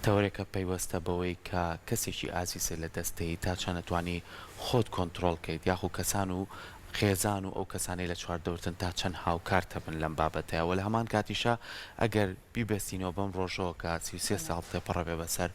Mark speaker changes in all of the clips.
Speaker 1: تەوەرێکە پەیوەستە بەوەی کە کەسێکی ئازیزت لە دەست دەی تا چەند ئەتوانی خۆت کۆنتڕۆڵ کەیت یاخو کەسان و خێزان و ئەو کەسانەی لە چواردەورتن تا چەند هاوکارت هەبن لەم بابەتەیا وە لە هەمان کاتیشا ئەگەر بیبەستینەوە بەم ڕۆژەوە کە 33 ساڵ تێپەڕەبێ بەسەر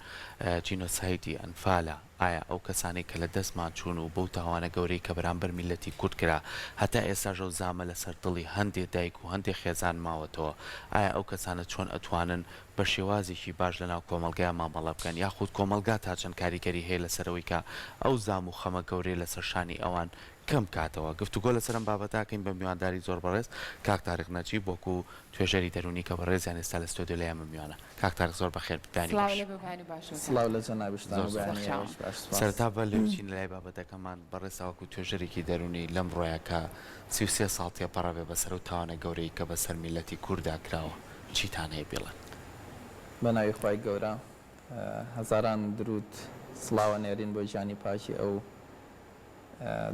Speaker 1: جینۆسایدی ئەنفالا ئایا ئەو کەسانەی کە لە دەستمان چوون و بەو تاوانە گەورەی کە بەرامبەر میللەتی کورد کرا هەتا ئێستاش ئەو زامە لەسەر دڵی هەندێ دایک و هەندێ خێزان ماوەتەوە ئایا ئەو کەسانە چۆن ئەتوانن بە شێوازێکی باش لەناو کۆمەڵگایا مامەڵە بکەن یاخود کۆمەڵگا تا چەند کاریگەری هەیە لەسەر ئەوەی کە ئەو زام و خەمە گەورەیە لەسەر شانی ئەوان کەم کاتەوە گفتوگۆ لەسەر ئەم بابەتە ئەکەین بە میوانداری زۆر بەڕێز کاک تاریق نەجیب وەکو توێژەری دەروونی کە بەڕێزیان ئێستا لە ستۆدیۆ لای ئێمە میوانە. کاک تاریق زۆر بەخێر بێی بەیانی
Speaker 2: سڵاو
Speaker 1: باش.
Speaker 2: لێ بێ بەیانی باش بۆتان.
Speaker 3: سڵاو لە جەنابیشتان
Speaker 1: زۆر
Speaker 3: و
Speaker 1: زۆر
Speaker 3: بەیانی
Speaker 1: سپاس.
Speaker 3: ئێوەش باش سپاس.
Speaker 1: سەرەتا با لێ بچین لای بابەتەکەمان بەڕێز تاوەکو توێژەرێکی دەروونی لەمڕۆیا کە 33 ساڵ تێپەڕەبێ بەسەر ئەو تاوانە گەورەی کە بەسەر میللەتی کورددا کراوە چیتان هەیە بیڵێن؟
Speaker 3: بە ناوی خوای گەورە هەزاران دروود سڵاو ئەنێرین بۆ گیانی پاکی ئەو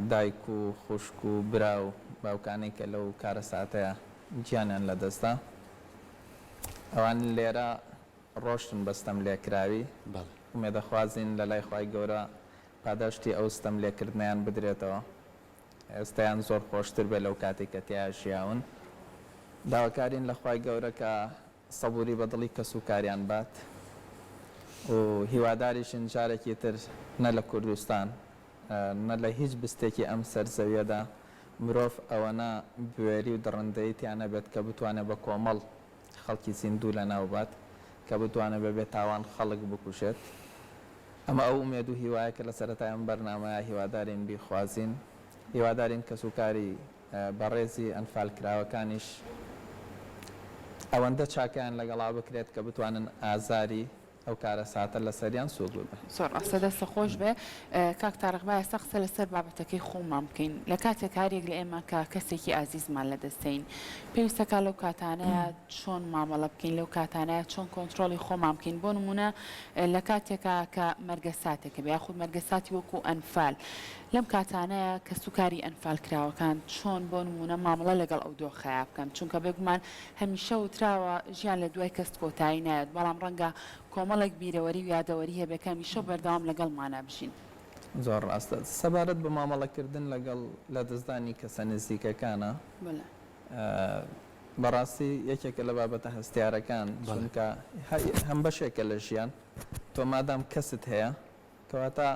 Speaker 3: دایک و خوشک و برا و باوکانەی کە لەو کارەساتەیا گیانیان لەدەستدا. ئەوان لێرە ڕۆشتن بە ستەم لێکراوی.
Speaker 1: بەڵێ.
Speaker 3: ئومێدەخوازین لەلای خوای گەورە پاداشتی ئەو ستەم لێکردنەیان بدرێتەوە. ئێستایان زۆر خۆشتر بێ لەو کاتەی کە تیایا ژیاون. داواکارین لە خوای گەورە کە سەبوری بە دڵی کەس و کاریان بات و هیواداریشین جارێکی تر نە لە کوردستان نە لە هیچ بستێکی ئەم سەر زەویەدا مرۆڤ ئەوەنە بوێری و دڕندەیی تیا نەبێت کە بتوانێت بە کۆمەڵ خەڵکی زیندوو لە ناو بات، کە بتوانێت بە بێ تاوان خەڵک بکوژێت. ئەمە ئەو ئومێد و هیوایە کە لە سەرەتای ئەم بەرنامەیە هیوادارین بیخوازین. هیوادارین کەسوکاری بەڕێزی ئەنفالکراوەکانیش ئەوەندە چاکەیان لەگەڵا بکرێت کە بتوانن ئازاری ئەو کارەساتە لەسەریان سووک ببن.
Speaker 2: زۆر ڕاستە دەستت خۆش بێ کاک تارق با ئێستا قسە لەسەر بابەتەکەی خۆمان بکەین لە کاتێک هەریەک لە ئێمە کە کەسێکی ئازیزمان لەدەست دەین پێویستە کا لەو کاتانەیە چۆن مامەڵە بکەین لەو کاتانەیە چۆن کۆنترۆڵی خۆمان بکەین بۆ نمونە لە کاتێکا کە مەرگەساتێکە بێ یاخود مەرگەساتی وەکو ئەنفال لەم کاتانەیە کەسوکاری ئەنفالکراوەکان چۆن بۆ نموونە مامەڵە لەگەڵ ئەو دۆخەیا بکەن؟ چونکە بێگومان هەمیشە وتراوە ژیان لە دوای کەس کۆتایی نایەت، بەڵام ڕەنگە کۆمەڵێک بیرەوەری و یادەوەری هەبێ کە هەمیشە و بەردەوام لەگەڵمانا بژین.
Speaker 3: زۆر ڕاستە. سەبارەت بە مامەڵەکردن لەگەڵ لەدەستدانی کەسە نزیکەکانە، بەڕاستی یەکێکە لە بابەتە هەستیارەکان، چونکە هەم بەشێکە لە ژیان، تۆ مادام کەست هەیە کەواتە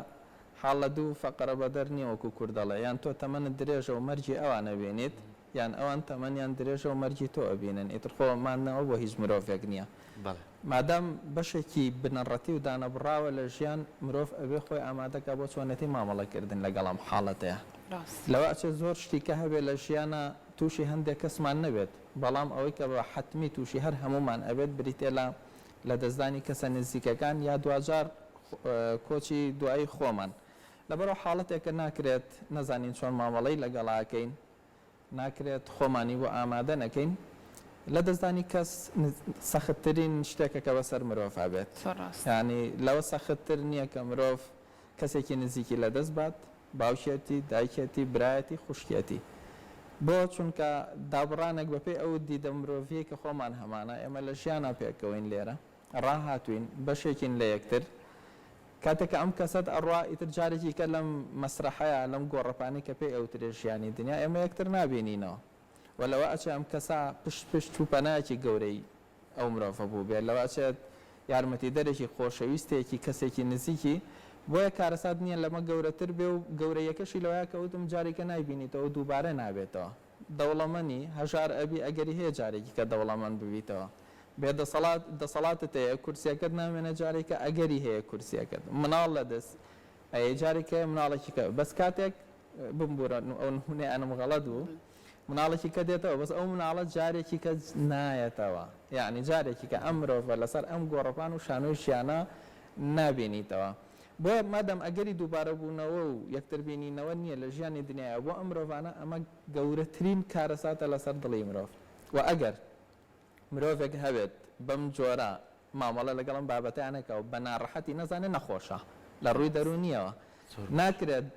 Speaker 3: حاڵ لە دوو فەقەرە بەدەر نیە وەکو کورد دەڵێ یان تۆ تەمەنت درێژە و مەرگی ئەوان ئەبینیت یان ئەوان تەمەنیان درێژە و مەرگی تۆ ئەبینن ئیتر خۆ ماندنەوە بۆ هیچ مرۆڤێک نیە
Speaker 1: بەڵێ.
Speaker 3: مادام بەشێکی بنەڕەتی و دانەبڕاوە لە ژیان مرۆڤ ئەبێ خۆی ئامادە کا بۆ چۆنێتی مامەڵە کردن لەگەڵ ئەم حاڵەتەیا
Speaker 2: ڕاست.
Speaker 3: لەوە ئەچێ زۆر شتی کە هەبێ لە ژیانا توشی هەندێ کەسمان نەبێت بەڵام ئەوەی کە بە حەتمی توشی هەر هەموومان ئەبێت بریتیە لە لەدەستدانی کەسە نزیکەکان یا دواجار کۆچی دوایی خۆمان. لەبەرئەوە حاڵەتێکە ناکرێت نەزانین چۆن مامەڵەی لەگەڵا ئەکەین، ناکرێت خۆمانی بۆ ئامادە نەکەین. لەدەستدانی کەس سەختترین شتێکە کە بەسەر مرۆڤا بێت.
Speaker 2: زۆر ڕاستە.
Speaker 3: یانی لەوە سەختتر نییە کە مرۆڤ کەسێکی نزیکی لەدەست بات، باوکیەتی، دایکیەتی، برایەتی، خوشکیەتی. بۆ؟ چونکە دابڕانێک بەپێی ئەو دیدە مرۆڤییەی کە خۆمان هەمانە، ئێمە لە ژیانا پێکەوەین لێرە. ڕاهاتووین، بەشێکین لە یەکتر. کاتێک کە ئەم کەسەت ئەڕوا، ئیتر جارێکی کە لەم مەسرەحەیا، لەم گۆڕەپانەی کە پێی ئەوترێ ژیانی دنیا، ئێمە یەکتر نابینینەوە. و لەوە ئەچێ ئەم کەسە پشت پشت و پەنایەکی گەورەی ئەو مرۆڤە بووبێ. لەوە ئەچێت یارمەتیدەرێکی، خۆشەویستێکی، کەسێکی نزیکی. بۆیە کارەسات نییە لەمە گەورەتر بێ و گەورەییەکەشی لەوەیە کە وتم جارێکە نایبینیتەوە و دووبارە نابێتەوە. دەوڵەمەنی، هەژار ئەبی ئەگەری هەیە جارێکی کە دەوڵەمەند ببیتەوە. بێ دەسەڵات دەسەڵاتت هەیە کورسیەکەت نامێنێ جارێکە ئەگەری هەیە کورسیەکەت مناڵ لە دەست ئەیەی جارێک هەیە مناڵێکی کە بەس کاتێک بمبورە ئەو نمونەیانم غەڵەت بوو مناڵێکی کە دێتەوە بەس ئەو مناڵە جارێکی کە نایەتەوە یعنی جارێکی کە ئەم مرۆڤە لەسەر ئەم گۆڕەپان و شانۆی ژیانە نابینیتەوە بۆیە مادام ئەگەری دووبارەبوونەوە و یەکتر بینینەوە نییە لە ژیانی دنیایا بۆ ئەم مرۆڤانە ئەمە گەورەترین کارەساتە لەسەر دڵی مرۆڤ وە ئەگەر مرۆڤێک هەبێت بەم جۆرە مامەڵە لەگەڵ ئەم بابەتەیا نەکا و بە ناڕەحەتی نەزانێ نەخۆشە لە ڕووی دەروونییەوە. ناکرێت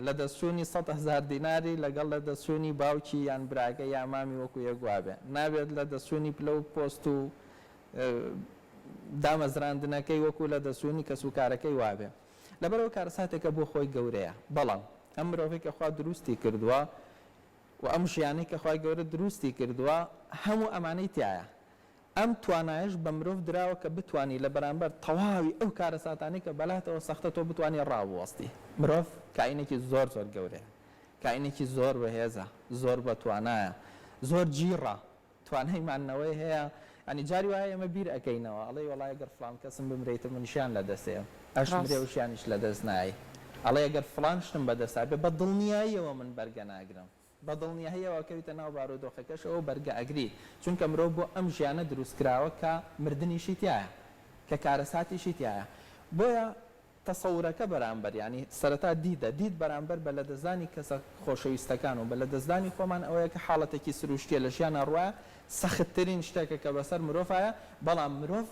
Speaker 3: لەدەستچوونی 100,000 دیناری لەگەڵ لەدەستچوونی باوکی یان براکەی یا مامی وەکو یەک وابێ. نابێت لەدەستچوونی پلە و پۆست و. دامەزراندنەکەی وەکو لە دەستچوونی کەسوکارەکەی وابێ. لەبەرئەوە کارەساتێکە بۆ خۆی گەورەیە. بەڵام ئەم مرۆڤەی کە خوا دروستی کردووە و ئەم ژیانەی کە خوای گەورە دروستی کردووە هەموو ئەمانەی تیایە. ئەم توانایەش بە مرۆڤ دراوە کە بتوانی لە بەرامبەر تەواوی ئەو کارەساتانەی کە بەلاتەوە سەختە تۆ بتوانی ڕابوەستی. مرۆڤ کائینێکی زۆر زۆر گەورەیە. کائینێکی زۆر بەهێزە، زۆر بەتوانایە، زۆر جیڕە، توانای مانەوەی هەیە. یانی جاری وایە ئێمە بیر ئەکەینەوە ئەڵێی وەڵای گەر فڵان کەسم بمرێ ئیتر من ژیان لە دەست ئەیەم. ئەشمرێ و ژیانیش لە دەست نایەی. ئەڵێی ئەگەر فڵان شتم بەدەستا بێ بە دڵنیاییەوە من بەرگە ناگرم. بە دڵنیاییەوە ئەکەویتە ناو بارودۆخەکەشەوە و بەرگە ئەگری. چونکە مرۆڤ بۆ ئەم ژیانە دروست کراوە کە مردنیشی تیایە. کە کارەساتیشی تیایە. بۆیە تەسەورەکە بەرامبەر یانی سەرەتا دیدە، دید بەرامبەر بە لەدەستدانی کەسە خۆشەویستەکان و بە لەدەستدانی خۆمان ئەوەیە کە حاڵەتێکی سروشتیە لە ژیانا ڕوایە سەختترین شتێکە کە بەسەر مرۆڤایە بەڵام مرۆڤ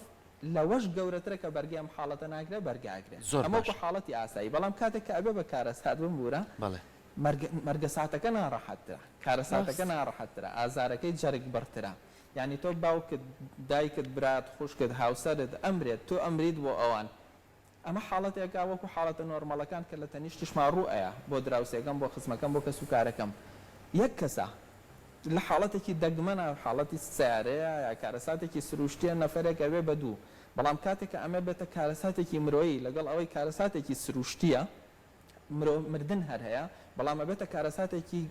Speaker 3: لەوەش گەورەترە کە بەرگەی ئەم حاڵەتە ناگرێ بەرگە ئەگرێ
Speaker 1: زۆر
Speaker 3: ئەمە وەکو
Speaker 1: باشە.
Speaker 3: حاڵەتی ئاسایی بەڵام کاتێک کە ئەبێ بە کارەسات بمبورە
Speaker 1: بەڵێ.
Speaker 3: مەرگە مەرگەساتەکە ناڕەحەتترە کارەساتەکە
Speaker 2: ڕاست.
Speaker 3: ناڕەحەتترە ئازارەکەی جەرگبڕترە یانی تۆ باوکت دایکت برات خوشکت هاوسەرت ئەمرێت تۆ ئەمریت بۆ ئەوان ئەمە حاڵەتێکە وەکو حاڵەتە نۆرمەڵەکان کە لە تەنیشتیشما ڕوو ئەیا، بۆ دراوسێکەم، بۆ خزمەکەم، بۆ کەسوکارەکەم. یەک کەسە. لە حاڵەتێکی دەگمەنا، حاڵەتی سەیارەیە یا کارەساتێکی سروشتیە نەفەرێک ئەبێ بە دوو. بەڵام کاتێک کە ئەمە بێتە کارەساتێکی مرۆیی لەگەڵ ئەوەی کارەساتێکی سروشتیە، مرۆ مردن هەر هەیە بەڵام ئەبێتە کارەساتێکی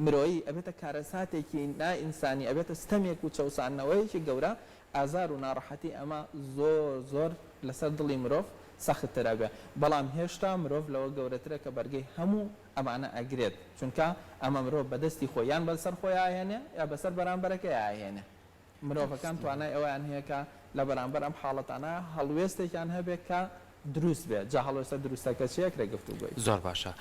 Speaker 3: مرۆیی ئەبێتە کارەساتێکی نا ئینسانی ئەبێتە ستەمێک و چەوساندنەوەیەکی گەورە ئازار و ناڕەحەتی ئەمە زۆر زۆر لەسەر دڵی مرۆڤ سەخت تر ئەبێ بەڵام هێشتا مرۆڤ لەوە گەورەترە کە بەرگەی هەموو ئەمانە ئەگرێت چونکە ئەمە مرۆڤ بەدەستی خۆی یان بەسەر خۆیا ئەهێنێ یا بەسەر بەرامبەرەکەیا ئەهێنێ. مرۆڤەکان توانای ئەوەیان هەیە کە لە بەرامبەر ئەم حاڵەتانە هەڵوێستێکیان هەبێت کە دروست بێت، جا هەڵوێستە دروستەکە چییە ئەکرێ گفتوگۆی.
Speaker 1: زۆر باشە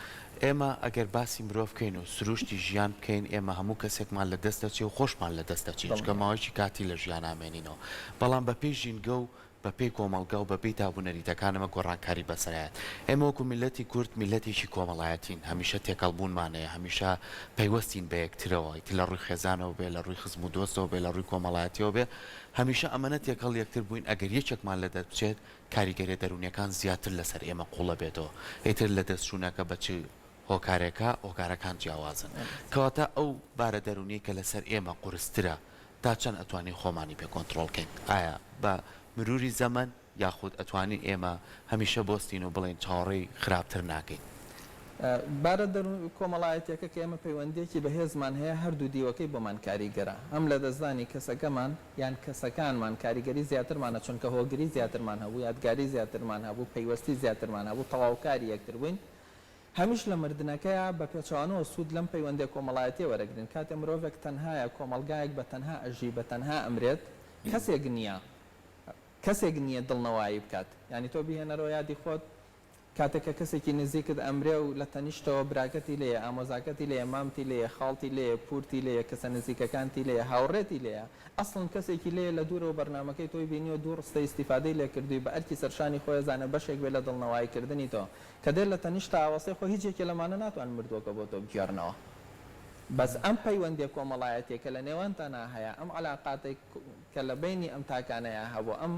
Speaker 1: ئێمە ئەگەر باسی مرۆڤ بکەین و سروشتی ژیان بکەین ئێمە هەموو کەسێکمان لە دەست دەچێ و خۆشمان لە دەست دەچین چونکە
Speaker 3: دڵنیام.
Speaker 1: ماوەیەکی کاتی لە ژیان ئامێنینەوە بەڵام بە پێی ژینگە و بە پێی کۆمەڵگا و بە پێی دابونەریتەکان ئەمە گۆڕانکاری بەسەرایەت. ئێمە وەکو میللەتی کورد میللەتێکی کۆمەڵایەتین، هەمیشە تێکەڵبوونمان هەیە، هەمیشە پەیوەستین بە یەکترەوە، ئیتر لە ڕووی خێزانەوە بێ، لە ڕووی خزم و دۆستەوە بێ، لە ڕووی کۆمەڵایەتیەوە بێ، هەمیشە ئەمەنە تێکەڵ یەکتر بووین، ئەگەر یەکێکمان لە دەست بچێت، کاریگەریە دەروونیەکان زیاتر لەسەر ئێمە قووڵەبێتەوە، ئیتر لە دەستچوونەکە بە چ هۆکارێکە، هۆکارەکان جیاوازن. کەواتە ئەو بارە دەروونیەی کە لەسەر ئێمە قورسترە، تا چەند ئەتوانین خۆمانی پێ کۆنتڕۆڵ کەین؟ ئایا بە مروری زەمەن یاخود ئەتوانین ئێمە هەمیشە بۆستین و بڵێین چاوەڕێی خراپتر ناکەین؟
Speaker 3: بارە دەروون کۆمەڵایەتیەکە کە ئێمە پەیوەندیەکی بەهێزمان هەیە هەردوو دیوەکەی بۆمان کاریگەرە هەم لەدەستدانی کەسەکەمان یان کەسەکانمان کاریگەری زیاترمانە چونکە هۆگری زیاترمان هەبوو یادگاری زیاترمان هەبوو پەیوەستی زیاترمان هەبوو تەواوکاری یەکتر بووین هەمیش لە مردنەکەیا بە پێچەوانەوە سوود لەم پەیوەندیە کۆمەڵایەتیە وەرەگرین. کاتێ مرۆڤێک تەنهایە، کۆمەڵگایەک بە تەنها ئەژی، بە تەنها ئەمرێت، کەسێک نیە، کەسێک نیە دڵنەوایی بکات. یانی تۆ بیهێنەرەوە یادی خۆت، کاتێک کە کەسێکی نزیکت ئەمرێ و لە تەنیشتەوە براکەتی لێیە، ئامۆزاکەتی لێیە، مامتی لێیە، خاڵتی لێیە، پوورتی لێیە، کەسە نزیکەکانتی لێیە، هاوڕێتی لێیە، ئەسڵەن کەسێکی لێیە لە دوورەوە بەرنامەکەی تۆی بینیوە، دوو ڕستە ئیستیفادەی لێ کردووی، بە ئەرکی سەرشانی خۆی ئەزانێ بەشێک بێ لە دڵنەوایی کردنی تۆ. کە دێت لە تەنیشتا ئەوەستێ خۆ هیچ یەکێ لەمانە ناتوانن مردووەکە بۆ تۆ بگێڕنەوە بەس ئەم پەیوەندیە کۆمەڵایەتیە کە لە نێوانتانا هەیە ئەم عەلاقاتەی کە لە بەینی ئەم تاکانەیا هەبوو ئەم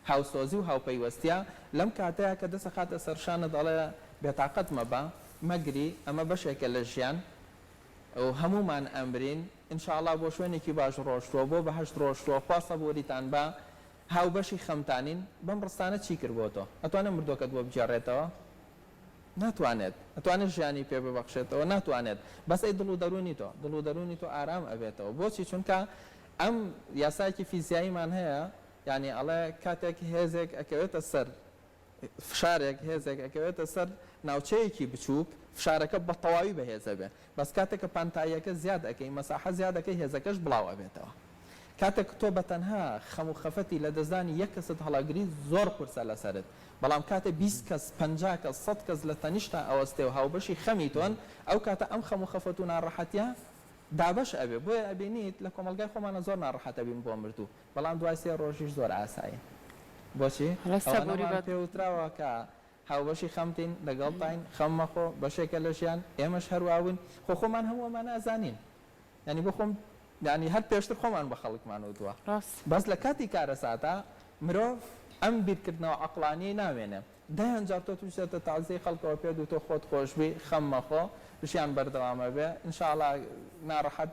Speaker 3: هاوسۆزی و هاوپەیوەستیە لەم کاتەیا کە دەست ئەخاتە سەر شانت ئەڵێ بێتاقەت مەبە مەگری ئەمە بەشێکە لە ژیان و هەموومان ئەمرین ان شاء اللە بۆ شوێنێکی باش ڕۆشتووە بۆ بەهەشت ڕۆشتووە خوا سەبوریتان با هاوبەشی خەمتانین، بەم ڕستانە چی کرد بۆ تۆ؟ ئەتوانێت مردووەکەت بۆ بگێڕێتەوە؟ ناتوانێت. ئەتوانێت ژیانی پێ ببەخشێتەوە؟ ناتوانێت. بەس ئەی دڵ و دەروونی تۆ؟ دڵ و دەروونی تۆ ئارام ئەبێتەوە. بۆچی؟ چونکە ئەم یاسایەکی فیزیاییمان هەیە، یانی ئەڵێ کاتێک هێزێک ئەکەوێتە سەر فشارێک، هێزێک ئەکەوێتە سەر ناوچەیەکی بچووک، فشارەکە بە تەواوی بەهێز ئەبێ. بەس کاتێک کە پانتاییەکە زیاد ئەکەی، مەساحە زیاد ئەکەی، هێزەکەش بڵاو ئەبێتەوە. کاتێک تۆ بە تەنها خەم و خەفەتی لەدەستدانی یەک کەست هەڵئەگری زۆر قورسە لەسەرت، بەڵام کاتێ 20 کەس، 50 کەس، سەد کەس لە تەنیشتا ئەوەستێ و هاوبەشی خەمی تۆن، ئەو کاتە ئەم خەم و خەفەت و ناڕەحەتیە دابەش ئەبێ. بۆیە ئەبینیت لە کۆمەڵگای خۆمانا زۆر ناڕەحەت ئەبین بۆ مردوو. بەڵام دوای سێ ڕۆژیش زۆر ئاسایین. بۆچی؟
Speaker 2: هەڵە سەبوری
Speaker 3: ئەوانەمان
Speaker 2: بە.
Speaker 3: پێ وتراوە کە هاوبەشی خەمتین، لەگەڵتاین، خەم مەخۆ، بەشێکە لە ژیان، ئێمەش هەر وابووین، خۆ خۆمان هەموو ئەمانە ئەزانین. یانی بۆ خۆم یانی هەر پێشتر خۆمان بە خەڵکمان وتووە.
Speaker 2: ڕاست.
Speaker 3: بەس لە کاتی کارەساتا مرۆڤ. ئەم بیرکردنەوە عەقڵانیەی نامێنێ. دەیان جار تۆ توشتە تەعزیەی خەڵکەوە پێت وتوە خۆت خۆشبی خەم مەخۆ ژیان بەردەوام ئەبێ ان شاء اللە ناڕەحەت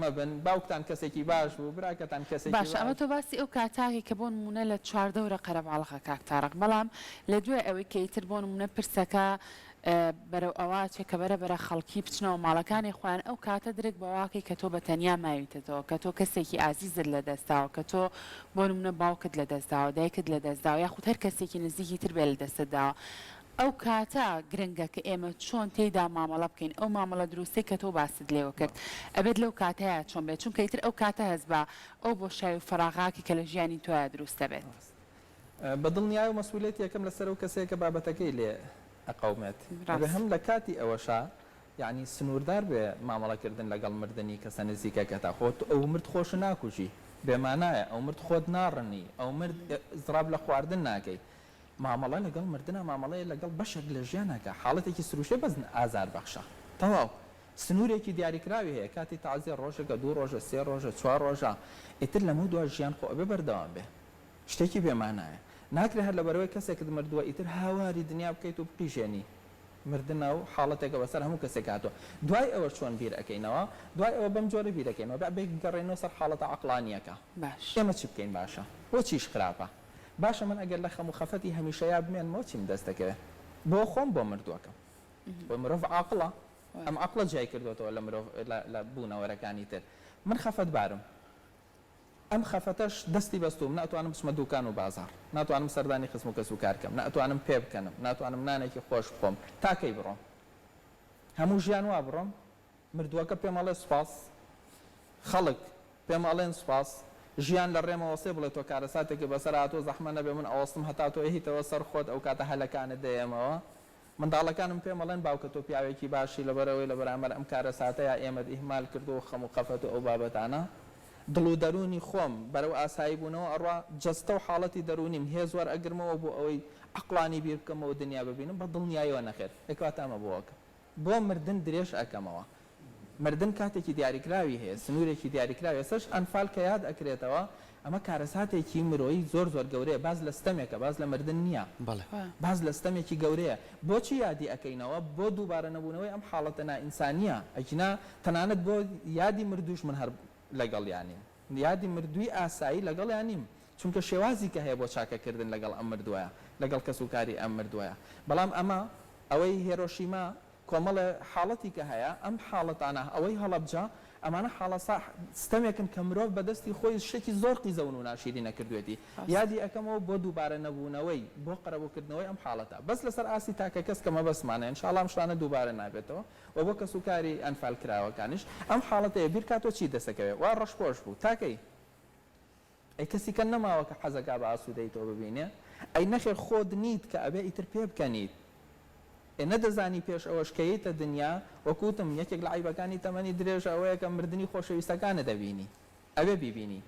Speaker 3: مەبن باوکتان کەسێکی باش بوو براکەتان کەسێکی
Speaker 2: باشە ئەمە
Speaker 3: باش.
Speaker 2: تۆ باسی ئەو کاتاکەی کە بۆ نمونە لە چواردەورە قەرەباڵغە کاک تارق بەڵام لە دوای ئەوەی کە ئیتر بۆ نمونە پرسەکە بەرەو ئەوە ئەچێ کە بەرە بەرە خەڵکی بچنەوە ماڵەکانی خۆیان ئەو کاتە درک بەوەکەی کە تۆ بە تەنیا ماویتەتەوە کە تۆ کەسێکی ئازیزت لە دەست داوە کە تۆ بۆ نمونە باوکت لە دەست داوە دایکت لە دەست داوە یاخود هەر کەسێکی نزیکی تر بێ لە دەستت داوە ئەو کاتە گرنگە کە ئێمە چۆن تێیدا مامەڵە بکەین ئەو مامەڵە دروستەی کە تۆ باست لێوە کرد ئەبێت لەو کاتەیا چۆن بێت چونکە ئیتر ئەو کاتە هەست بە ئەو بۆشای و فەراغاکی کە لە ژیانی تۆیا دروست دەبێت.
Speaker 3: بە دڵنیایەوە مەسئولیەتی یەکەم لەسەر ئەو کەسەیە کە بابەتەکەی لێ ئەقەومێت. ئەبێ
Speaker 2: ڕاست.
Speaker 3: هەم لە کاتی ئەوەشا یەعنی سنووردار بێ مامەڵە کردن لەگەڵ مردنی کەسە نزیکەکەتا. خۆ تۆ ئەو مرد خۆشت ناکوژی. بێ مانایە. ئەو مرد خۆت ناڕنی. ئەو مرد ئیزڕاب لە خواردن ناکەی. مامەڵە لەگەڵ مردنا مامەڵەیە لەگەڵ بەشێک لە ژیانا کە حاڵەتێکی سروشتیە بەس ئازاربەخشە. تەواو. سنوورێکی دیاریکراوی هەیە. کاتی تەعزیە ڕۆژێکە، دوو ڕۆژە، سێ ڕۆژە، چوار ڕۆژە. ئیتر لەمەودوا ژیان خۆ ئەبێ بەردەوام بێ. شتێکی بێ مانایە. ناکرێ هەر لەبەرئەوەی کەسێکت مردووە ئیتر هاواری دنیا بکەیت و بقیژێنی. مردنە و حاڵەتێکە بەسەر هەموو کەسێک هاتووە. دوای ئەوەش چۆن بیر ئەکەینەوە؟ دوای ئەوە بەم جۆرە بیر ئەکەینەوە با بگەڕێینەوە سەر حاڵەتە عەقڵانییەکە.
Speaker 2: باش.
Speaker 3: ئێمە چی بکەین باشە؟ بۆ چیش خراپە؟ باشە من ئەگەر لە خەم و خەفەتی هەمیشەیا بمێنمەوە چیم دەست دەکەوێ؟ بۆ خۆم بۆ مردووەکەم. خۆ مرۆڤ عاقڵە. ئەم عەقڵە جیای کردۆتەوە لە مرۆڤ لە بوونەوەرەکانی تر. من خەفەتبارم. ئەم خەفەتەش دەستی بەستووم، نە ئەتوانم بچمە دووکان و بازاڕ، ناتوانم سەردانی خزم و کەسوکار کەم، نە ئەتوانم پێ بکەنم، ناتوانم نانێکی خۆش بخۆم، تا کەی بڕۆم؟ هەموو ژیان وا بڕۆم؟ مردووەکە پێم ئەڵێ سوپاس، خەڵک پێم ئەڵێن سوپاس، ژیان لە ڕێمە وەستێ بڵێ تۆ کارەساتێکت بەسەر هاتووە زەحمە نەبێ من ئەوەستم هەتا تۆ ئەیتەوە سەر خۆت ئەوکاتە هەلەکانت دەیەمەوە. منداڵەکانم پێم ئەڵێن باوکە تۆ پیاوێکی باشی لەبەرئەوەی لەبەرامبەر ئەم کارەساتەیا ئێمەت ئیهمال کردووە و خەم و خەفەت و ئەو بابەتانە. دڵ و دەروونی خۆم بەرەو ئاسایی بوونەوە ئەڕوا، جەستە و حاڵەتی دەروونیم هێز وەرئەگرمەوە بۆ ئەوەی عەقڵانی بیر بکەمەوە و دنیا ببینم، بە دڵنیایەوە نەخێر. ئێ کەواتە ئەمە بۆ ئەکەم؟ بۆ مردن درێژ ئەکەمەوە؟ مردن کاتێکی دیاریکراوی هەیە، سنوورێکی دیاریکراوی ئێستاش ئەنفال کە یاد ئەکرێتەوە، ئەمە کارەساتێکی مرۆیی زۆر زۆر گەورەیە، باس لە ستەمێکە، باس لە مردن نییە،
Speaker 1: بەڵێ.
Speaker 3: باس لە ستەمێکی گەورەیە. بۆچی یادی ئەکەینەوە؟ بۆ دووبارە نەبوونەوەی ئەم حاڵەتە نائینسانییە، ئەگینا تەنانەت بۆ یادی مردووش من هەر لەگەڵیا نیم. یادی مردووی ئاسایی لەگەڵیا نیم، چونکە شێوازی کە هەیە بۆ چاکەکردن لەگەڵ ئەم مردووەیا، لەگەڵ کەسوکاری ئەم مردووەیا. بەڵام ئەمە، ئەوەی هێرۆشیما، کۆمەڵێ حاڵەتی کە هەیە، ئەم حاڵەتانە، ئەوەی هەڵەبجە، ئەمانە حاڵەسا ستەمێکن کە مرۆڤ بە دەستی خۆی شتێکی زۆر قیزەون و ناشیرینە کردوێتی. یادی ئەکەمەوە بۆ دووبارە نەبوونەوەی، بۆ قەرەبووکردنەوەی ئەم حاڵەتە. بەس لەسەر ئاستی تاکەکەس کە مەبەستمانە، ان شاء اللە ئەم شتانە دووبارە نابێتەوە و بۆ کەسوکاری ئەنفالکراوەکانیش ئەم حاڵەتەیە بیرکاتەوە چی دەسەکەوێ وا ڕەشپۆش بوو تا کەی؟ ئەی کەسی کە نەماوە کە حەزەکا بە ئاسوودەیی تۆ ببینێ؟ ئەی نەخێر خۆت نیت کە ئەبێ ئیتر پێبکەنیت؟ ئێ نەدەزانی پێش ئەوەش کە یەیتە دنیا، وەک وتم یەکێک لە عەیبەکانی تەمەنی درێژ ئەوەیە کە مردنی خۆشەویستەکانت ئەبینی. ئەبێ بیبینی.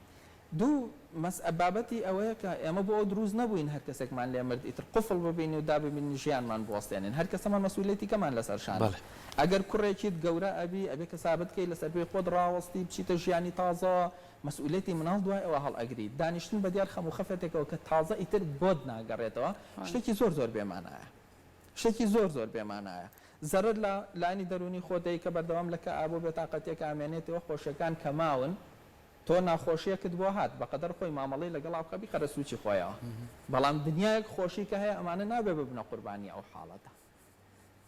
Speaker 3: دوو، مەسئە بابەتی ئەوەیە کە ئێمە بۆ ئەوە دروست نەبووین هەر کەسێکمان لێ مرد ئیتر قوفڵ ببین و داببین ژیانمان بوەستێنین. هەر کەسەمان مەسئولیەتی کەمان لەسەر شانە.
Speaker 1: بەڵێ.
Speaker 3: ئەگەر کوڕێکیت گەورە ئەبی ئەبێ کەسابەت کەی لەسەر پێی خۆت ڕاوەستی بچیتە ژیانی تازەوە مەسئولیەتی مناڵ دوای ئەوە هەڵئەگری. دانیشتن بە دیار خەم و خەفەتێکەوە کە تازە ئیتر بۆت ناگەڕێتەوە شتێکی زۆر زۆر بێ مانایە. شتێکی زۆر زۆر بێ مانایە. زەرەر لە لایەنی دەروونی خۆت دەی کە بەردەوام لە کەئابە و بێتاقەتیەکە ئەمێنێتەوە، خۆشیەکان کە ماون تۆ ناخۆشیەکت بۆ هات بەقەدەر خۆی مامەڵەی لەگەڵا بکە بیخەرە سوچی خۆیەوە بەڵام دنیایەک خۆشی کە هەیە ئەمانە نابێ ببنە قوربانی ئەو حاڵەتە.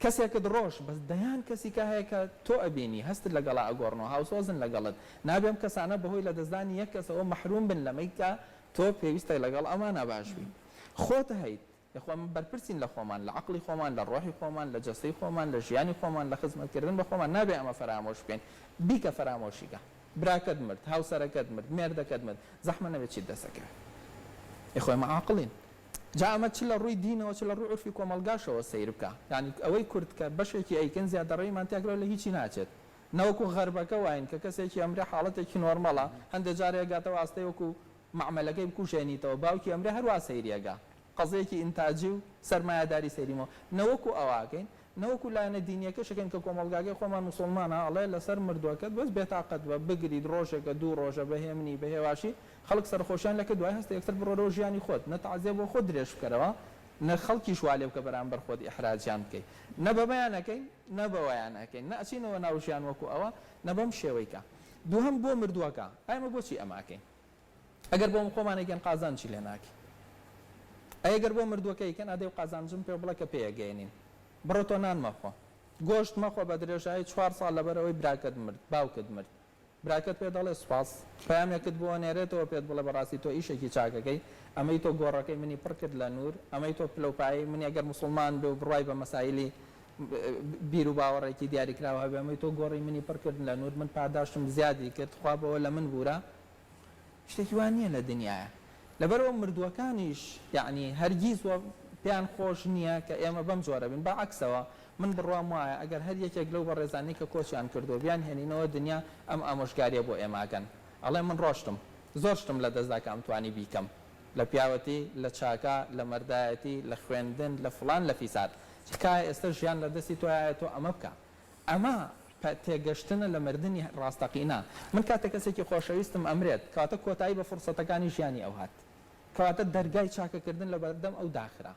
Speaker 3: کەسێکت ڕۆشت بەس دەیان کەسی کە هەیە کە تۆ ئەبینی هەستت لەگەڵا ئەگۆڕن و هاوسۆزن لەگەڵت نابێ ئەم کەسانە بەهۆی لەدەستدانی یەک کەسەوە مەحروم بن لەمەی کە تۆ پێویستە لەگەڵ ئەمانا باش بی خۆت هەیت یەخوا ئێمە بەرپرسین لە خۆمان، لە عەقڵی خۆمان، لە ڕۆحی خۆمان، لە جەستەی خۆمان، لە ژیانی خۆمان، لە خزمەتکردن بە خۆمان، نابێ ئەمە فەرامۆش بکەین. بیکە فەرامۆشی کە. براکەت مرد، هاوسەرەکەت مرد، مێردەکەت مرد، زەحمە نەبێ چیت دەست ئەکەوێ. یەخوا ئێمە عاقڵین. جا ئەمە چ لە ڕووی دینەوە چ لە ڕووی عورفی کۆمەڵگاشەوە سەیر بکە. یانی ئەوەی کورد کە بەشێکی ئەیکەن زیادەڕەویمان تیا کراوە لە هیچی ناچێت. نەوەکو غەربەکە واین کە کەسێکی ئەمرێ حاڵەتێکی نۆرمەڵە، هەندێ جار ئەگاتەوە ئاستەی وەکو مەعمەلەکەی بکوژێنیتەوە باوکی ئەمرێ هەروا سەیری ئەگا قەزیەکی ئینتاجی و سەرمایەداری سەیری مۆ نە وەکو ئەوە ئەکەین. نە وەکو لایەنە دینیەکەش ئەکەین کە کۆمەڵگاکەی خۆمان موسوڵمانە ئەڵێ لەسەر مردوەکەت بەس بێتاقەت بە بگریت ڕۆژێکە دوو ڕۆژە بە هێمنی بە هێواشی خەڵک سەرخۆشیان لێکرد دوای هەستە یەکسەر بڕۆرەوە ژیانی خۆت نە تەعزیە بۆ خۆت درێژ بکەرەوە نە خەڵکیش وا لێ بکە بەرامبەر خۆت ئیحراجیان بکەی نە بەمەیان ئەکەین نە بەوەیان ئەکەین نە ئەچینەوە ناو ژیان وەکو ئەوە نە بەم شێوەی کە دووهەم بۆ مردوەکە ئای ئێمە بۆچی ئەمە ئەکەین؟ ئەگەر بۆ خۆمان ئەیکەن قازانجی لێ ناکەین ئەی گەر بۆ مردووەکە ئەیکەن ئەدەی و قازانجم پێ بڵێ کە پێی ئەگەیەنین بڕۆ تۆ نان مەخۆ گۆشت مەخۆ بە درێژایی چوار ساڵ لەبەر ئەوەی براکەت مرد باوکت مرد براکەت پێ دەڵێ سوپاس پەیامێکت بۆ ئەنێرێتەوە پێت بڵێ بەڕاستی تۆ ئیشێکی چاکەکەی ئەمەی تۆ گۆڕەکەی منی پڕ کرد لە نور ئەمەی تۆ پلەو پایەی منی ئەگەر موسڵمان بێ و بڕوای بە مەسایلی بیر و باوەڕێکی دیاریکراو هەبێ ئەمەی تۆ گۆڕی منی پڕ کرد لە نور من پاداشتم زیادی کرد خوا بەوە لە من بورە شتێکی وا نییە لە دنیایا لەبەرئەوە مردووەکانیش یەعنی هەرگیز وە پێیان خۆش نییە کە ئێمە بەم جۆرە بین بە عەکسەوە من بڕوام وایە ئەگەر هەر یەکێک لەو بەڕێزانەی کە کۆچیان کردووە بیان هێنینەوە دنیا ئەم ئامۆژگاریە بۆ ئێمە ئەکەن ئەڵێ من ڕۆشتم زۆر شتم لە دەست دا کە ئەمتوانی بیکەم لە پیاوەتی لە چاکە لە مەردایەتی لە خوێندن لە فڵان لە فیسار تکایە ئێستا ژیان لە دەستی تۆیایە تۆ ئەمە بکە ئەمە پە تێگەشتنە لە مردنی ڕاستەقینە. من کاتێک کەسێکی خۆشەویستم ئەمرێت، کەواتە کۆتایی بە فورسەتەکانی ژیانی ئەو هات. کەواتە دەرگای چاکەکردن لە بەردەم ئەو داخرا.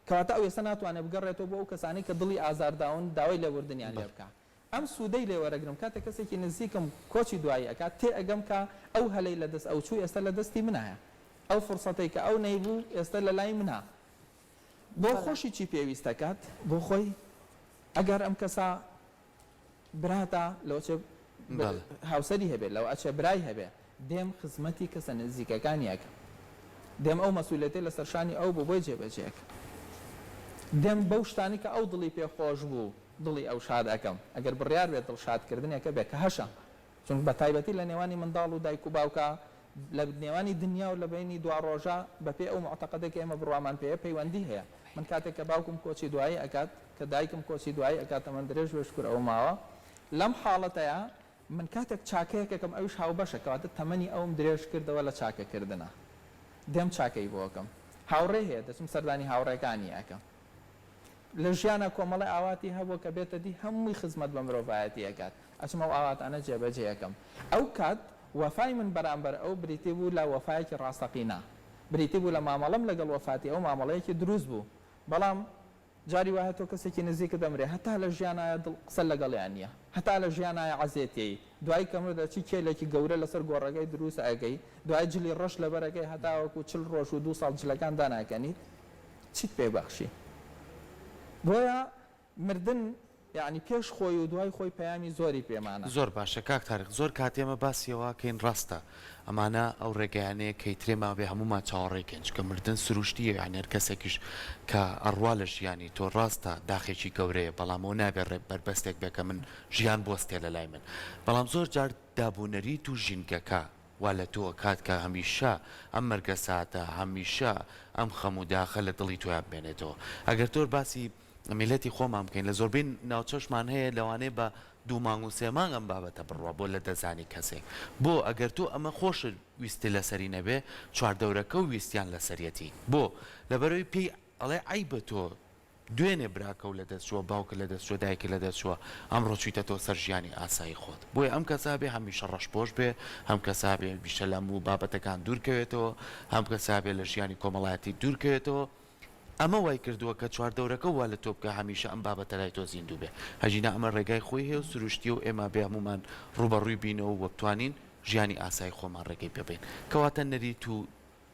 Speaker 3: کەواتە ئەو ئێستا ناتوانێت بگەڕێتەوە بۆ ئەو کەسانەی کە دڵی ئازار داون داوای لێبوردنیان لێ بکا. ئەم سوودەی لێ وەرەگرم کاتێک کەسێکی نزیکم کۆچی دوایی ئەکات، تێئەگەم کە ئەو هەلەی لە دەست ئەو چوو ئێستا لە دەستی منایە. ئەو فورسەتەی کە ئەو نەیبوو ئێستا لە لای منە. بۆ خۆشی چی پێویست دەکات؟ بۆ خۆی ئەگەر ئەم کەسە براتە لەوەچێ هاوسەری هەبێت لەوە ئەچێ برای هەبێ دێم خزمەتی کەسە نزیکەکانی ئەکەم دێم ئەو مەسئولیەتەی لەسەر شانی ئەو بوو بۆی جێبەجێ ئەکەم دێم بەو شتانەی کە ئەو دڵی پێ خۆش بوو دڵی ئەو شاد ئەکەم ئەگەر بڕیار بێت دڵ شادکردنێکە بێ کە هەشە چونکە بە تایبەتی لە نێوانی منداڵ و دایک و باوکا، لە نێوانی دنیا و لە بەینی دواڕۆژا، بە پێی ئەو موعتەقەدەی کە ئێمە بڕوامان پێیە پەیوەندی هەیە. من کاتێک کە باوکم کۆچی دوایی ئەکات، کە دایکم کۆچی دوایی ئەکات، تەمەن درێژ بێ شوکر ئەو ماوە، لەم حاڵەتەیا من کاتێک چاکەیەک ئەکەم ئەویش هاوبەشە، کەواتە تەمەنی ئەوم درێژ کردەوە لە چاکە کردنا. دێم چاکەی بۆ ئەکەم. هاوڕێ هەیە، دەچم سەردانی هاوڕێکانی ئەکەم. لە ژیانا کۆمەڵێ ئاواتی هەبووە کە بێتە دی هەمووی خزمەت بە مرۆڤایەتی ئەکات. ئەچم ئەو ئاواتانە جێبەجێ ئەکەم. ئەو کات وەفای من بەرامبەر ئەو بریتی بوو لە وەفایەکی ڕاستەقینە. بریتی بوو لە مامەڵەم لەگەڵ وەفاتی ئەو مامەڵەیەکی دروست بوو. بەڵام جاری وایە تۆ کەسێکی نزیکت ئەمرێ هەتا لە ژیانایە دڵ قسە لەگەڵیا نییە. هەتا لە ژیانایە عەزێتیەی. دوایی کە مرد ئەچی کێلێکی گەورە لەسەر گۆڕەکەی دروست ئەکەی. دوایی جلی ڕەش لەبەر ئەکەی هەتاوەکو 40 ڕۆژ و دوو ساڵ جلەکان داناکەنیت. چیت پێ بەخشی؟ بۆیە مردن یەعنی پێش خۆی و دوای خۆی پەیامی زۆری پێمانە.
Speaker 1: زۆر باشە کاک تاریق زۆر کات ئێمە باسی ئەوە ئەکەین ڕاستە ئەمانە ئەو ڕێگایانەیە کە ئیتر ئێمە ئەبێ هەموومان چاوەڕێی کەین چونکە مردن سروشتیە یانی هەر کەسێکیش کە ئەڕوا لە ژیانی تۆ ڕاستە داخێکی گەورەیە بەڵام ئەوە نابێ ڕێ بەربەستێک بێ کە من ژیان بوەستێ لە لای من بەڵام زۆر جار دابونەریت و ژینگەکە وا لە تۆ ئەکات کە هەمیشە ئەم مەرگەساتە هەمیشە ئەم خەم و داخە لە دڵی تۆیا بمێنێتەوە ئەگەر تۆر باسی میللەتی خۆمان بکەین لە زۆربەی ناوچەشمان هەیە لەوانەیە بە دوو مانگ و سێ مانگ ئەم بابەتە بڕوا بۆ لە دەزانی کەسێک بۆ ئەگەر تۆ ئەمە خۆشت ویستی لەسەری نەبێ چواردەورەکە و ویستیان لەسەریەتی بۆ لەبەرەوەی پێی ئەڵێ عەیبە تۆ دوێنێ براکەو لە دەست چووە باوکت لە دەست چووە دایکت لە دەست چووە ئەمڕۆ چویتەتەوە سەر ژیانی ئاسایی خۆت بۆیە ئەم کەسە هەبێ هەمیشە ڕەشپۆش بێ هەم کەسە هەبێ هەمیشە لە هەموو بابەتەکان دوور کەوێتەوە هەم کەسە هەبێ لە ژیانی کۆمەڵایەتی دوور کەوێتەوە ئەمە وای کردووە کە چواردەورەکە وا لە تۆ بکا هەمیشە ئەم بابەتە لای تۆ زیندوو بێ هەژینا ئەمە ڕێگای خۆی هەیە و سروشتیە و ئێمە بێ هەموومان ڕووبەڕووی بینەوە و بتوانین ژیانی ئاسایی خۆمان ڕێگەی پێ بەین کەواتە نەریت و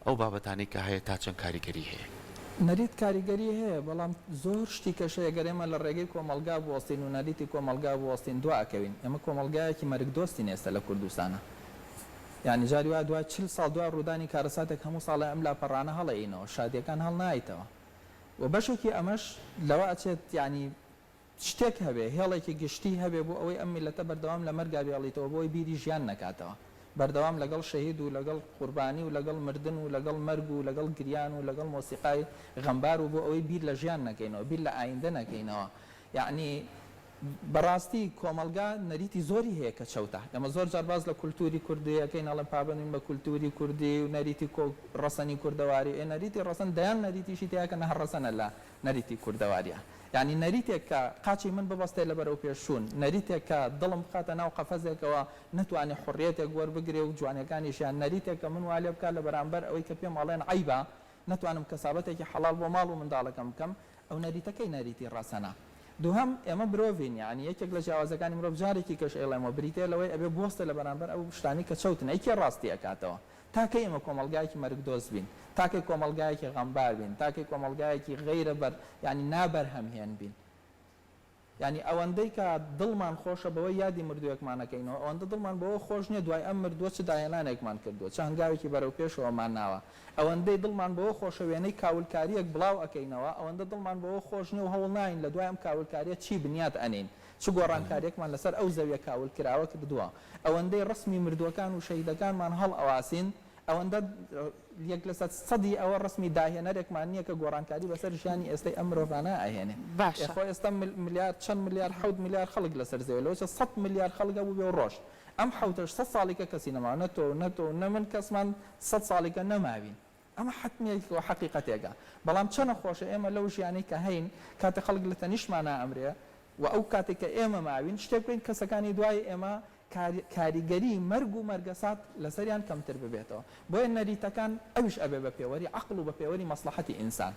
Speaker 1: ئەو بابەتانەی کە هەیە تا چەند کاریگەری هەیە؟
Speaker 3: نەریت کاریگەری هەیە بەڵام زۆر شتی کەش هەیە گەر ئێمە لە ڕێگەی کۆمەڵگا بوەستین و نەریتی کۆمەڵگا بوەستین دوا ئەکەوین ئێمە کۆمەڵگایەکی مەرگ دۆستین ئێستا لە کوردستانا یانی جاری وایە دوای 40 ساڵ دوای ڕوودانی کارەساتێک هەموو ساڵێ ئەم لاپەڕانە هەڵئەینەوە شادیەکان هەڵنایتەوە و بەشێکی ئەمەش لەوە ئەچێت یانی شتێک هەبێ، هێڵێکی گشتی هەبێ بۆ ئەوەی ئەم میللەتە بەردەوام لە مەرگا بێڵیتەوە بۆ ئەوەی بیری ژیان نەکاتەوە. بەردەوام لەگەڵ شەهید و لەگەڵ قوربانی و لەگەڵ مردن و لەگەڵ مەرگ و لەگەڵ گریان و لەگەڵ مۆسیقای غەمبار و بۆ ئەوەی بیر لە ژیان نەکەینەوە، بیر لە ئایندە نەکەینەوە. یەعنی. بەڕاستی کۆمەڵگا نەریتی زۆری هەیە کە چەوتە. ئێمە زۆر جار باس لە کولتووری کوردی ئەکەین ئەڵێن پابەندین بە کولتووری کوردی و نەریتی کۆ ڕەسەنی کوردەواری. ئێ نەریتی ڕەسەن دەیان نەریتیشی تیایە کە نە هەر ڕەسەنە لە نەریتی کوردەوارییا. یانی نەریتێک کە قاچی من ببەستێ لە بەرەوپێشچوون، نەریتێک کە دڵم بخاتە ناو قەفەزێکەوە نەتوانێ حوڕیەتێک وەربگرێ و جوانیەکانی ژیان، نەریتێک کە من وا لێ بکا لە بەرامبەر ئەوەی کە پێم ئەڵێن عەیبە نەتوانم کەسابەتێکی حەڵاڵ بۆ ماڵ و منداڵەکەم بکەم، ئەو نەریتە کەی نەریتی ڕەسەنە؟ دووهەم، ئێمە مرۆڤین، یەعنی یەکێک لە جیاوازەکانی مرۆڤ جارێکی کەش ئەیڵێمەوە بریتیە لەوەی ئەبێ بوەستێ لە بەرامبەر ئەو شتانەی کە چەوتن، ئەی کێ ڕاستی ئەکاتەوە؟ تا کەی ئێمە کۆمەڵگایەکی مەرگدۆست بین؟ تا کەی کۆمەڵگایەکی غەمبار بین؟ تا کەی کۆمەڵگایەکی غەیرە بەر یەعنی نابەرهەمهێن بین؟ یانی ئەوەندەی کە دڵمان خۆشە بەوەی یادی مردووێکمان ئەکەینەوە، ئەوەندە دڵمان بەوە خۆش نییە دوای ئەم مردووە چ داهێنانێکمان کردووە، چ هەنگاوێکی بەرەو پێشەوەمان ناوە. ئەوەندەی دڵمان بەوە خۆشە وێنەی کاولکارییەک بڵاو ئەکەینەوە، ئەوەندە دڵمان بەوە خۆش نییە و هەوڵ ناین لە دوای ئەم کاولکارییە چی بنیات ئەنێین، چ گۆڕانکارییەکمان لەسەر ئەو زەویە کاولکراوە کردووە. ئەوەندەی ڕەسمی مردووەکان و شەهیدەکانمان هەڵئەواسین، ئەوەندە یەک لەسەر سەدی ئەوە ڕەسمی داهێنەرێکمان نییە کە گۆڕانکاری بەسەر ژیانی ئێستەی ئەم مرۆڤانە ئەهێنێ. ئێ
Speaker 2: باشە.
Speaker 3: خۆ ئێستا ملیار چەند ملیار حەوت ملیار خەڵک لەسەر زەویە لەوەچە سەت ملیار خەڵک هەبووبێ و ڕۆشت. ئەم حەوتەش سەت ساڵیکە کەسی نەماوە نە تۆ و نە تۆ و نە من کەسمان سەت ساڵیکە نەماوین. ئەمە حەتمیەک و حەقیقەتێکە. بەڵام چەنە خۆشە ئێمە لەو ژیانەی کە هەین کاتێ خەڵک لە تەنیشتمانا ئەمرێ و ئەو کاتێک کە ئێمە ماوین شتێک بکەین کەسەکانی دوای ئێمە کاریگەری مەرگ و مەرگەسات لەسەریان کەمتر ببێتەوە. بۆیە نەریتەکان ئەویش ئەبێ بە پێوەری عەقڵ و بە پێوەری مەسڵەحەتی ئینسان.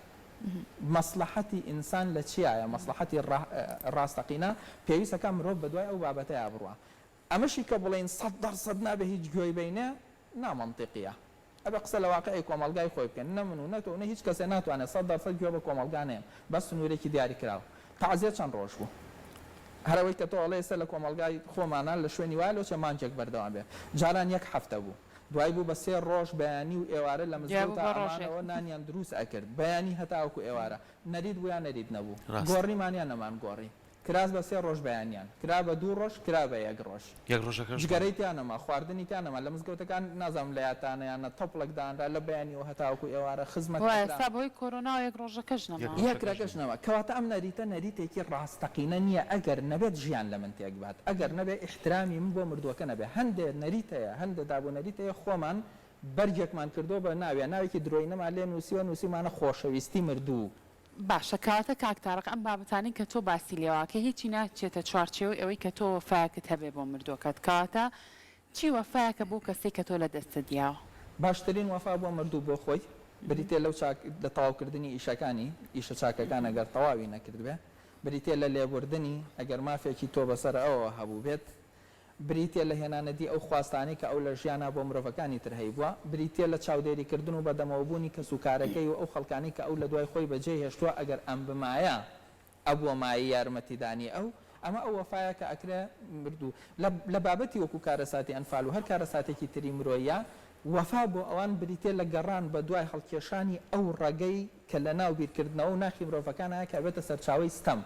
Speaker 3: مەسڵەحەتی ئینسان لە چیایە؟ مەسڵەحەتی ڕاستەقینە پێویستەکا مرۆڤ بەدوای ئەو بابەتەیا بڕوا. ئەمەشی کە بڵێین 100% نابێ هیچ گوێی بەینێ نامەنتیقیە. ئەبێ قسە لە واقیعی کۆمەڵگای خۆی بکەین. نە من و نە تۆ و نە هیچ کەسێ ناتوانێ 100% گوێ بە کۆمەڵگا نەیەم. بە سنوورێکی دیاریکراو. تەعزیە چەند ڕۆژ بوو؟ هەر ئەوەی کە تۆ ئەڵێی ئێستا لە کۆمەڵگای خۆمانا لە شوێنی وایە لۆچێ مانگێک بەردەوام بێ. جاران یەک هەفتە بوو. دوای بوو بە سێ ڕۆژ بەیانی و ئێوارە لە
Speaker 2: دوای بوو
Speaker 3: مزگەوتا
Speaker 2: بە ڕۆژێک.
Speaker 3: ئەمانەوە نانیان دروست ئەکرد. بەیانی هەتاوەکو ئێوارە. نەریت بوو یا نەریت نەبوو؟
Speaker 1: ڕاستە.
Speaker 3: گۆڕیمان یا نەمانگۆڕی؟ کراس بە سێ ڕۆژ بەیانیان. کرا بە دوو ڕۆژ، کرا بە یەک ڕۆژ.
Speaker 1: یەک ڕۆژەکەش
Speaker 3: جگەرەی
Speaker 1: نەما.
Speaker 3: تیا نەما، خواردنی تیا نەما. لە مزگەوتەکان نازانم لە یادتانە یان نە، تەپڵێک دانرا لە بەیانیەوە هەتاوەکو ئێوارە خزمەت
Speaker 2: وا
Speaker 3: ئەکرا.
Speaker 2: ئێستا بەهۆی کۆرۆناوە یەک ڕۆژەکەش
Speaker 1: یەک
Speaker 2: نەما.
Speaker 3: یەک
Speaker 1: ڕۆژەکەش
Speaker 3: رەکەش
Speaker 1: نەما.
Speaker 3: نەما. کەواتە ئەم نەریتە نەریتێکی ڕاستەقینە نییە ئەگەر نەبێت ژیان لە من تێک بات، ئەگەر نەبێ ئیحترامی من بۆ مردووەکە نەبێ. هەندێ نەریت هەیە، هەندێ داب و نەریت هەیە خۆمان بەرگێکمان کردووە بە ناویا، ناوێکی درۆینەمان لێ نووسیوە، نووسیومانە خۆشەویستی مردوو.
Speaker 2: باشە کەواتە کاک تارق ئەم بابەتانەی کە تۆ باسی لێوەکەی هیچی ناچێتە چوارچێوەی ئەوەی کە تۆ وەفایەکت هەبێ بۆ مردووەکەت کەواتە چی وەفایەکە بۆ کەسەی کە تۆ لە دەستت یاوە؟
Speaker 3: باشترین وەفا بۆ مردوو بۆ خۆی بریتیە لەو چاک لە تەواوکردنی ئیشەکانی، ئیشە چاکەکان ئەگەر تەواوی نەکردبێ، بریتیە لە لێبوردنی ئەگەر مافێکی تۆ بەسەر ئەوەوە هەبووبێت، بریتیە لە هێنانەدی ئەو خواستانەی کە ئەو لە ژیانا بۆ مرۆڤەکانی تر هەیبووە، بریتیە لە چاودێریکردن و بەدەمەوەبوونی کەسوکارەکەی و ئەو خەڵکانەی کە ئەو لە دوای خۆی بەجێی هێشتووە، ئەگەر ئەم بمایە ئەبووە مایەی یارمەتیدانی ئەو، ئەمە ئەو وەفایە کە ئەکرێ مردوو لە لە بابەتی وەکو کارەساتی ئەنفال و هەر کارەساتێکی تری مرۆییا، وەفا بۆ ئەوان بریتیە لە گەڕان بە دوای هەڵکێشانی ئەو ڕەگەی کە لە ناو بیرکردنەوە و ناخی مرۆڤەکانایە کە ئەبێتە سەرچاوەی ستەم.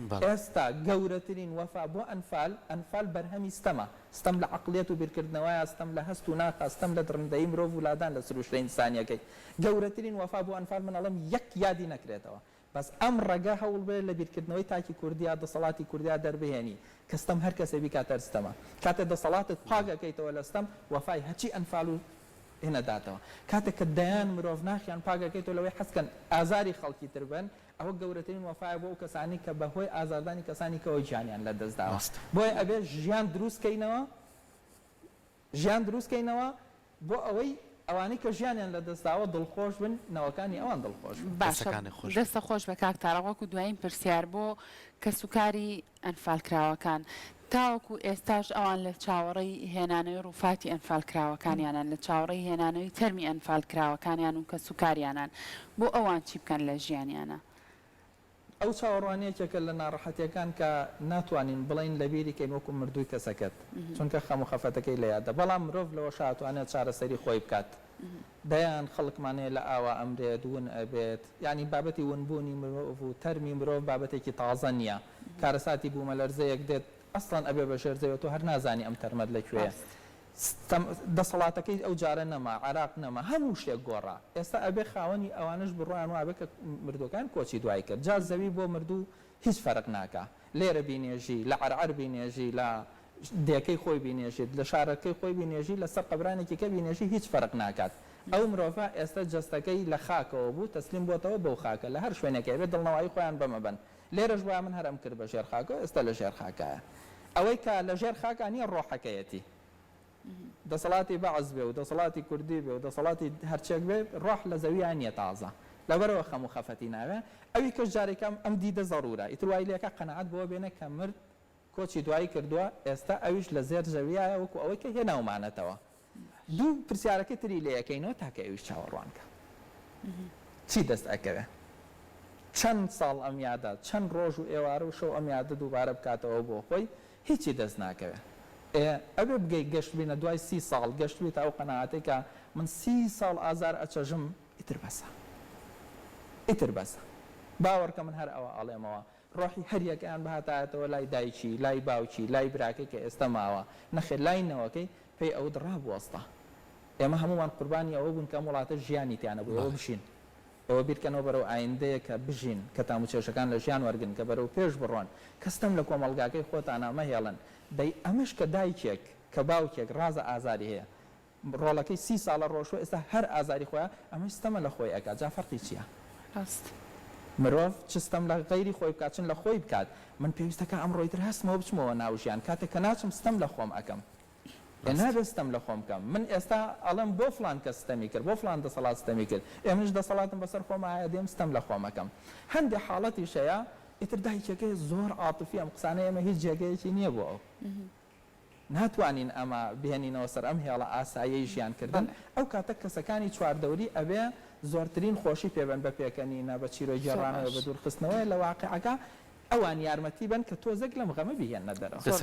Speaker 1: بەڵێ.
Speaker 3: ئێستا گەورەترین وەفا بۆ ئەنفال، ئەنفال بەرهەمی ستەمە، ستەم لە عەقڵیەت و بیرکردنەوەیە، ستەم لە هەست و ناخە، ستەم لە دڕندەیی مرۆڤ و لادان لە سروشتە ئینسانیەکەی. گەورەترین وەفا بۆ ئەنفال من ئەڵێم یەک یادی نەکرێتەوە. بەس ئەم ڕەگە هەوڵ بەیە لە بیرکردنەوەی تاکی کوردیا، دەسەڵاتی کوردیا دەربهێنی کە ستەم هەر کەسێ بیکات هەر ستەمە. کاتێ دەسەڵاتت پاک ئەکەیتەوە لە ستەم، وەفای هەرچی ئەنفال و هێنە داتەوە. کاتێک کە دەیان مرۆڤ ناخیان پاک ئەکەیتەوە لەوەی حەز کەن ئازاری خەڵکی تر بەن، ئەوە گەورەترین وەفایە بۆ ئەو کەسانەی کە بە هۆی ئازاردانی کەسانی کەوە گیانیان لە دەست داوە.
Speaker 1: ڕاستە.
Speaker 3: بۆیە ئەبێ ژیان دروست کەینەوە، ژیان دروست کەینەوە بۆ ئەوەی ئەوانەی کە ژیانیان لە دەست داوە دڵخۆش بن، نەوەکانی ئەوان دڵخۆش بن.
Speaker 2: باشە
Speaker 1: دەستەکانت خۆش بێت.
Speaker 2: دەستە خۆش بێ کاک تارق وەکو دوایین پرسیار بۆ کەسوکاری ئەنفالکراوەکان تاوەکو ئێستاش ئەوان لە چاوەڕێی هێنانەوەی ڕووفاتی ئەنفالکراوەکانیانن، لە چاوەڕێی هێنانەوەی تەرمی ئەنفالکراوەکانیان و کەسوکاریانان، بۆ ئەوان چی بکەن لە ژیانیانا؟
Speaker 3: ئەو چاوەڕوانیە یەکێکە لە ناڕەحەتیەکان کە ناتوانین بڵێین لەبیری کەین وەکو مردووی کەسەکەت چونکە خەم و خەفەتەکەی لە یادە بەڵام مرۆڤ لەوەشا ئەتوانێت چارەسەری خۆی بکات دەیان خەڵکمان هەیە لە ئاوا ئەمرێت ون ئەبێت یانی بابەتی ونبوونی مرۆڤ و تەرمی مرۆڤ بابەتێکی تازە نیە کارەساتی بوومەلەرزەیەک دێت ئەسڵەن ئەبێ بە ژێر زەوێ تۆ هەر نازانی ئەم تەرمەت لە کوێیە.
Speaker 2: ڕاست.
Speaker 3: ستەم دەسەڵاتەکەی ئەو جارە نەما، عێراق نەما، هەموو شتێک گۆڕا. ئێستا ئەبێ خاوەنی ئەوانەش بڕوایان وابێ کە مردووەکەیان کۆچی دوایی کرد. جا زەوی بۆ مردوو هیچ فەرق ناکا. لێرە بینێژی، لە عەرعەر بینێژی، لە دێکەی خۆی بینێژیت، لە شارەکەی خۆی بینێژی، لە سەر قەبرانێکی کە بینێژی هیچ فەرق ناکات. ئەو مرۆڤە ئێستا جەستەکەی لە خاکەوە بوو، تەسلیم بۆتەوە بەو خاکە. لە هەر شوێنێک هەیبێ دڵنەوایی خۆیان بەمە بەن. لێرەش وایە من هەر ئەم کرد بە ژێر خاکەوە ئێستا لە ژێر خاکایە. ئەوەی کە لە ژێر خاکا نییە ڕۆحەکەیەتی. دەسەڵاتی بەعس بێ و دەسەڵاتی کوردی بێ و دەسەڵاتی هەرچێک بێ ڕۆح لە زەویا نییە تازە. لەبەرئەوە خەم و خەفەتی ناوێ. ئەوی کەش جارێکە ئەم دیدە زەڕوورە. ئیتر وای لێکا قەناعەت بەوە بێنێ کە مرد کۆچی دوایی کردووە، ئێستا ئەویش لە زێر زەویایە وەکو ئەوەی کە هێناومانەتەوە. دوو پرسیارەکەی تری لێ ئەکەینەوە تاکە ئەویش چاوەڕوان کە چی دەست ئەکەوێ. چەند ساڵ ئەم یادە، چەند ڕۆژ و ئێوارە و شەو ئەم یادە دووبارە بکاتەوە بۆ خۆی، هیچی دەست ناکەوێ. ئێ ئەبێ بگەی گەشتبینە دوای سی ساڵ گەشتبیتە ئەو قەناعەتەی کە من سی ساڵ ئازار ئەچەژم ئیتر بەسە. ئیتر بەسە. باوەڕکە من هەر ئەوە ئەڵێمەوە. ڕۆحی هەر یەکەیان بهاتایەتەوە لای دایکی، لای باوکی، لای براکەی کە ئێستە ماوە، نەخێر لای نەوەکەی، پێی ئەوت ڕابوەستە. ئێمە هەموومان قوربانی ئەوە بووین کە ئەم وڵاتە ژیانی تیا نەبوو، ئێوە بژین. ئێوە بیرکەنەوە بەرەو ئایندەیەک کە بژین، کە تاموچێژەکان لە ژیان وەرگرن، کە بەرەو پێش بڕۆن، کە ستەم لە کۆمەڵگاکەی خۆتانا مەهێڵن. دەی ئەمەش کە دایکێک، کە باوکێک ڕازە ئازاری هەیە. ڕۆڵەکەی سی ساڵە ڕۆشوە ئێستا هەر ئازاری خۆیە ئەمەش ستەمە لە خۆی ئەکات جا فەرقی چیە؟
Speaker 2: ڕاست.
Speaker 3: مرۆڤ چ ستەم لە غەیری خۆی بکات چن لە خۆی بکات من پێویستە کە ئەمڕۆ ئیتر هەستمەوە بچمەوە ناو ژیان کاتێک کە ناچم ستەم لە خۆم ئەکەم ئێ
Speaker 1: ڕاست.
Speaker 3: نابێت ستەم لە خۆم بکەم من ئێستا ئەڵێم بۆ فڵان کەس ستەمی کرد بۆ فڵان دەسەڵات ستەمی کرد ئێ منیش دەسەڵاتم بەسەر خۆما هەیە دێم ستەم لە خۆم ئەکەم هەندێ حاڵەتیش هەیە ئیتر دایکەکەی زۆر عاتفیە ئەم قسانەی ئێمە هیچ جێگەیەکی نیە بۆ ئەو ناتوانین ئەمە بهێنینەوە سەر ئەم هێڵە ئاساییەی ژیان کردن، ئەو کاتە کەسەکانی چواردەوری ئەبێ زۆرترین خۆشی پێ بەن بە پێکەنینە، بە چیرۆک گێڕانەوە، بە دوورخستنەوەیە لە واقیعەکە، ئەوان یارمەتی بەن کە تۆزێک لەم غەمە بیهێننە دەرەوە.